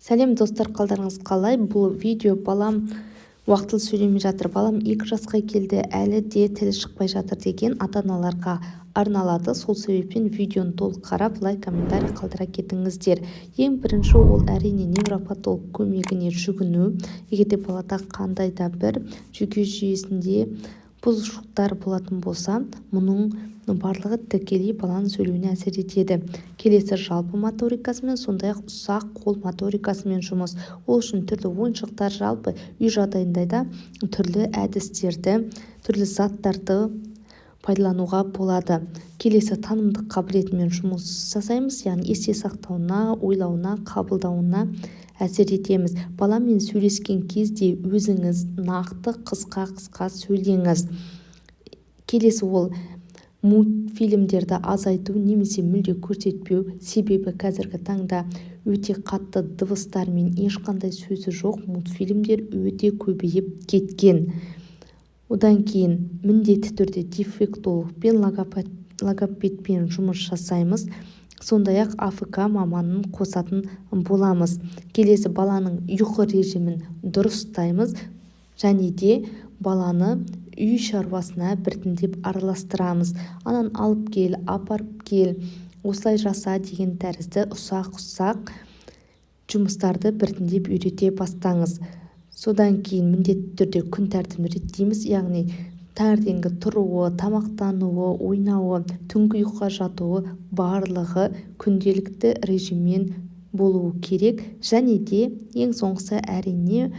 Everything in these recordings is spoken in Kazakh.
Сәлем, достар! Қалдарыңыз қалай? Бұл видео «Балам уақтылы сөйлемей жатыр, балам 2 жасқа келді, әлі де тілі шықпай жатыр» деген ата-аналарға арналады. Сол себептен видеоны толық қарап, лайк, комментарий қалдыра кетіңіздер. Ең бірінші ол, әрине, невропатолог көмегіне жүгіну. Егер де балада қандай да бір жүйке жүйесінде бұзушылықтар болатын болса, мұның барлығы тікелей баланың сөйлеуіне әсер етеді. Келесі жалпы моторикасымен, сондай-ақ ұсақ қол моторикасымен жұмыс. Ол үшін түрлі ойыншықтар, жалпы үй жағдайында да түрлі әдістерді, түрлі заттарды пайдалануға болады. Келесі танымдық қабілетімен жұмыс жасаймыз, яғни есте сақтауына, ойлауына, қабылдауына әсер етеміз. Баламен сөйлескен кезде өзіңіз нақты, қысқа-қысқа сөйлеңіз. Келесі ол мультфильмдерді азайту немесе мүлде көрсетпеу, себебі қазіргі таңда өте қатты дыбыстармен, ешқандай сөзі жоқ мультфильмдер өте көбейіп кеткен. Одан кейін міндетті түрде дефектологпен, логопедпен жұмыс жасаймыз, сондай-ақ АФК маманын қосатын боламыз. Келесі баланың ұйқы режимін дұрыстаймыз және де баланы үй шаруасына біртіндеп араластырамыз. Ананы алып кел, апарып кел, осылай жаса деген тәрізді ұсақ-ұсақ жұмыстарды біртіндеп үйрете бастаңыз. Содан кейін міндетті түрде күн тәртібін реттейміз, яғни таңертеңгі тұруы, тамақтануы, ойнауы, түнгі ұйқыға жатуы, барлығы күнделікті режиммен болуы керек. Және де ең соңғысы, әрине,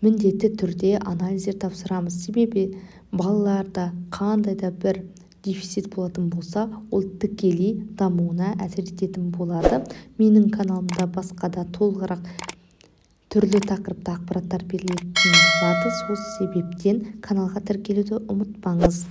міндетті түрде анализдер тапсырамыз, себебі балаларда қандай да бір дефицит болатын болса, ол тікелей дамуына әсер ететін болады. Менің каналымда басқа да толығырақ түрлі тақырыпта ақпараттар берілетін болады, сол себептен каналға тіркелуді ұмытпаңыз.